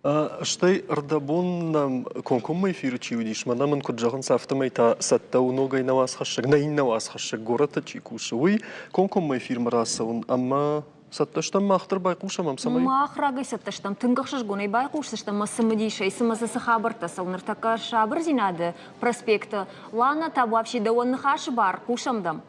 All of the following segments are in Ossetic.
Стӕй ӕрдӕбон нӕм комкоммӕ эфиры чи уыдис, мӕнӕ мын куыд зӕгъынц, афтӕмӕй та цӕттӕ у ногӕй нӕ уацхӕссӕг, нӕ иннӕ уацхӕссӕг горӕты чи кусы, уый комкоммӕ эфирмӕ рацӕуын ӕмӕ цӕттӕ стӕм мах дӕр байхъусӕм ӕм, цӕмӕй... Мах рагӕй цӕттӕ стӕм, тынг ӕхсызгонӕй байхъусдзыстӕм ӕмӕ цымыдисӕй, цымӕ дзы цы хабӕрттӕ цӕуы ныртӕккӕ Сабырдзинады проспекты. Лана, табуафси, дӕуӕн ныхасы бар, хъусӕм дӕм.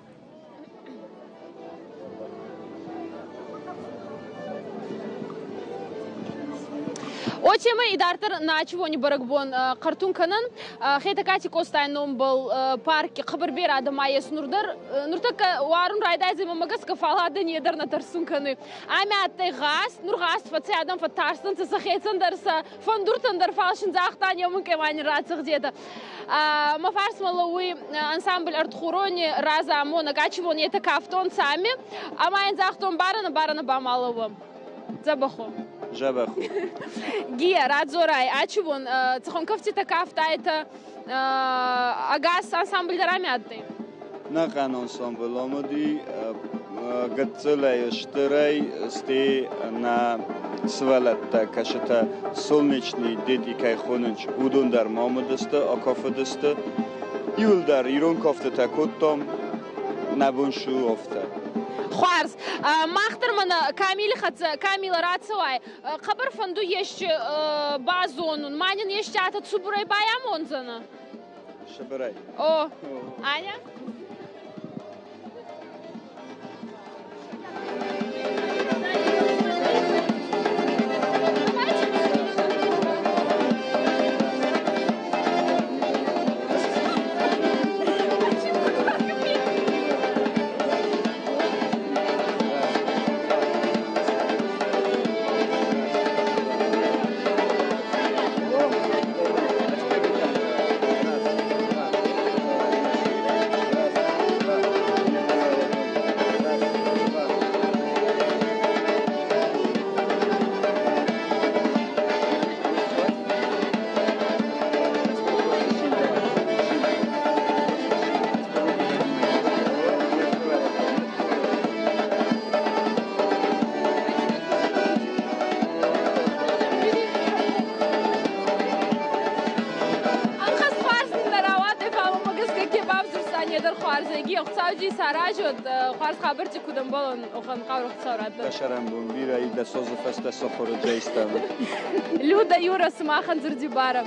Отемӕ идарддӕр начивони бӕрӕгбон хъӕртун кӕнӕн. Хетӕгкати Къостай номбӕл парки хъӕбӕр берӕ адӕм ес нур дӕр. Нуртӕккӕ уарун райдайдзӕй мӕмӕ гӕсгӕ, фал адӕн е дӕр нӕ тӕрсун кӕнуй. Ӕма адтӕй гъаст, нур гъаст фӕцӕй, адӕм фӕттарстӕнцӕ сӕхецӕн дӕр, сӕ фӕндуртӕн дӕр, фал син загътан, еуминкъий ма нин рацӕгъдетӕ. Мӕ фарсмӕ лӕууй ансамбль «Ӕртхурони» разамонӕг Ачивон етӕ кафтонцӕ ами, ӕма ин загътон барӕнӕ, барӕнӕ ба ма лӕууӕ. Дзӕбӕх у. Дзӕбӕх у. Гия, радзорай, Ачивон цӕхуӕн кӕфтитӕ кафтайтӕ, ӕгас ансамбль дӕр ами адтӕй? Нӕхъӕн ансамбль омуди гыццылӕй, стырӕй, стӕй нӕ сывӕллӕттӕ, кӕсытӕ солнечный дети кӕй хонынц, уыдон дӕр ма уыдысты, акафыдысты. Иуылдӕр ирон кӕфтытӕ кодтам, нӕ бон цы у, афтӕ. Хуарз. Мах дӕр мӕнӕ Камили хӕццӕ Камила рацӕуай. Хъӕбӕр фӕндуй есчи базонун. Ма нин есчи атӕ цубурӕй байамондзӕнӕ? Сыбырӕй. О, Аня? Ӕнхӕст хуарз нин нӕ рауадӕй, фал уомӕ гӕсгӕ ке бавзурста, не дӕр хуарзӕй. Хуцауди саразӕд, хуарз хабӕртти куд ӕмбӕлӕн, уӕхӕн хъаурӕ Хуцау раттӕд. Дӕ бирӕ дӕ созы фӕстӕ сохоры джейстӕм. Люда, Юра, сымахӕн дзырди барӕ.